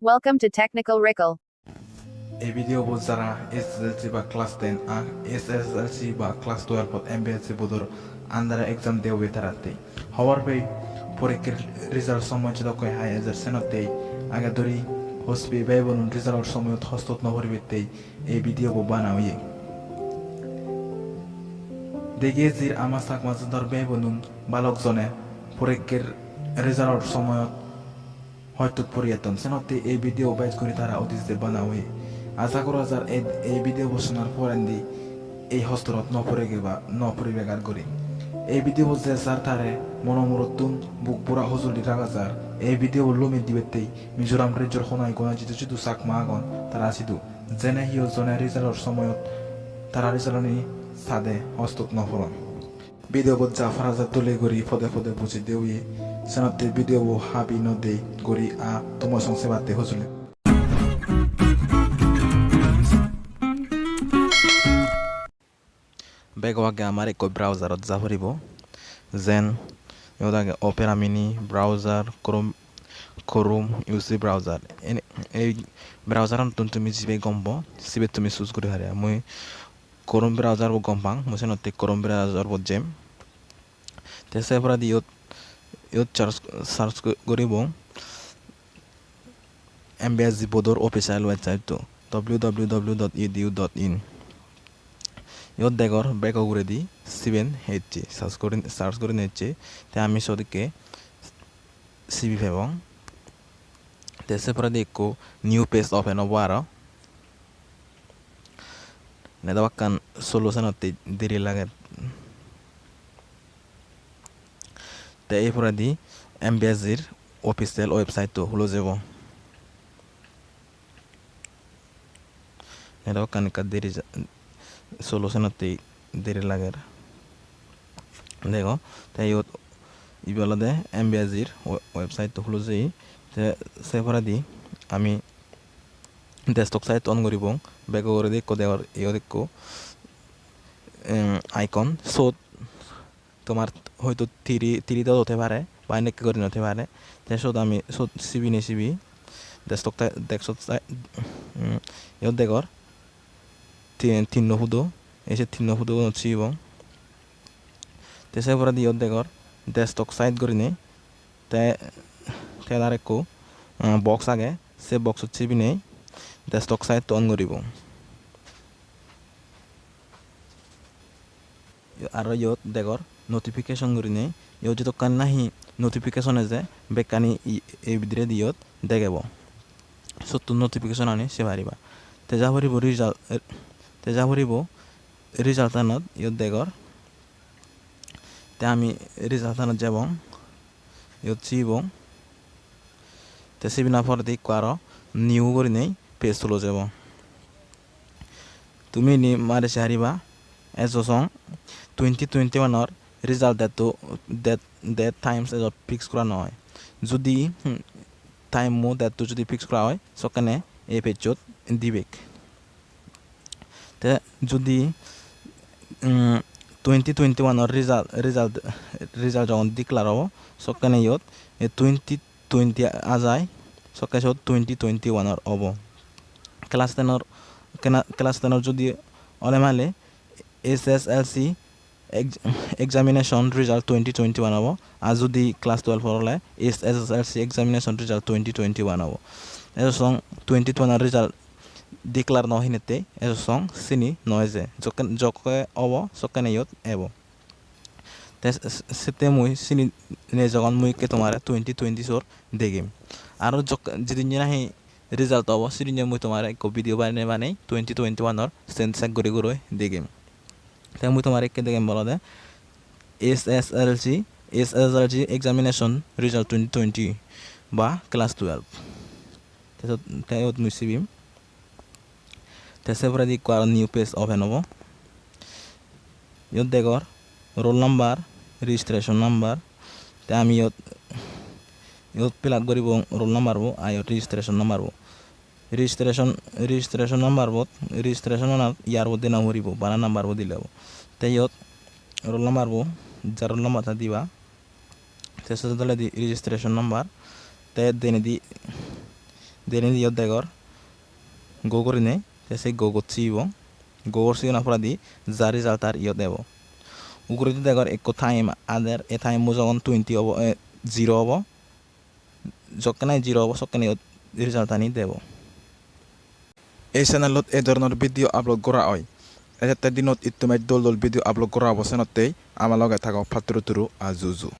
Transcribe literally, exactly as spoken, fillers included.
Welcome to Technical Rickle. Ei video bo jara S S L C ba class ten ar S S L C ba class twelve ot M B S C board or under e exam debo tarattei. Hobor pei porikkar result somoy jedokkoi hai ejer, senottei age dori hospi bhei bonun result or somoyot hostot no poribattei ei video bo bana oye. Degi ejir ama Chakma jador bhei bonun balok jone porikkar result or somoyot hostot pori etton, senottei ei video bo bej guri tara udisse bana oye. Aja gora jar ei, ei video bo sonar porendi ei hostorot no porege ba no poribegar guri. Ei video bo je sar tare mono murottun buk bura hojoli raga jar. Ei video bo lumi dibattei Mizoram rejjor honai gona jidu jidu Chakma agon tara sidu, jene hiyo jone result or somoyot tara result ani sade hostot no poron. Video bot ja para ja dole guri pode pode buji de oye, senotte video bo habi no de guri a tumo song sebatte hojoli. Bego age amar ekko browser ot ja poribo, jen iyot age Opera Mini browser, Chrome, Chrome U C browser. En-, ei browser-anottun tumi jibe gom po, sibe tumi choose guri pariba. Mui Chrome browser bo gom pang, mui senotte Chrome browser bot jem. Te se poredi iyot, iyot search, search go-, guribong M B S C board or official website to, W W W dot E D U dot in. Iyot degor bego uguredi siben ecche, search gurin, search gurinei ecche. Te ami sot ekke sibi pebong. Te se poredi ekko new page open obo aro. Network-kan slow, senotte deri lager. Te ei poredi M B S C-r official website-to hulo jebo. Network-kan ekka deri ja-, slow, senotte deri lager. Dego, te iyot ibe olode M B S C-r we-, website-to hulo jeye. Te se poredi ami desktop site on guribong. Bego uguredi ekko degor, iyot ekko, em, icon. Sot tomar hoito three, three dot ode pare ba enekke guri no ode pare. Te sot ami sot sibinei sibi desktop ta-, desktop site, mm, iyot degor tin, tinno photo, ei se tinno photo gunot sibibong. Te se poredi iyot degor desktop site gurinei. Te, te aro ekko, ah, box age, se boxot sibinei desktop site-to on guribong. Aro iyot degor notification gurinei, iyot jedokkani nahi notification eje bekkani i-, ei bidiredi iyot degebo. Sotto notification-ani sei pariba. Te ja poribo result, te ja poribo result-anot iyot degor. Te ami result-anot jebong. Iyot sibong. Te sibina poredi ekko aro new gurinei page hulo jebo. Tumi ini mare sei pariba, ejo song twenty twenty-one-or result date-to, date, date times ejo fix gora no oi. Judi, hmm, time-o date-to judi fix gora oi, sokkene ei page-ot dibek. Te judi, um, twenty twenty-one-or result, result, result jogon declare obo, sokkene iyot ei twenty twenty a jai, sokke siyot twenty twenty-one-or obo. Class ten-or, kena-, class ten-or judi ole male S S L C ex-, examination result twenty twenty-one obo, ar judi class twelve-or ole S S L C examination result twenty twenty-one obo. Ejo song twenty twenty-one result declare no hinette, ejo song sini no eje. Jokke, jokke obo, sokkene iyot ebo. Te s-, s-, sette mui sini nejogon, mui ekke tomare twenty twenty-four degem. Aro jok-, jidinne nahi result obo, sidinne mui tomare ekko video banei banei twenty twenty-one-or sen check guri guri degem. Te mui tomare ekke degem olode S S L C, S S L C examination result twenty twenty ba class twelve. Te sot, te iyot mui sibim. Te se poredi ekko aro new page open obo. Iyot degor roll number, registration number. Te ami iyot, iyot fill up guribong roll number bo, ar iyot registration number bo. Registration, registration number bot, registration anot year bo dena puribo, bana number bo dile obo. Te iyot roll number bo, jar roll number ta diba. Te sot toledi registration number, te denedi, Denendi iyot degor go gurinei, te se go gocche ibo. Go gor sigona poredi ja result ar iyot ebo. Uguredi degor ekko time ader, ei time-o jogon twenty obo, eh, zero obo. Jokkene zero obo, sokkene iyot result ani debo. Ei channel-ot ei dhoronor video upload gora oi. Ejette dinot ittume dol dol video upload gora obo, senottei ama loge thago, patturu turu aju ju.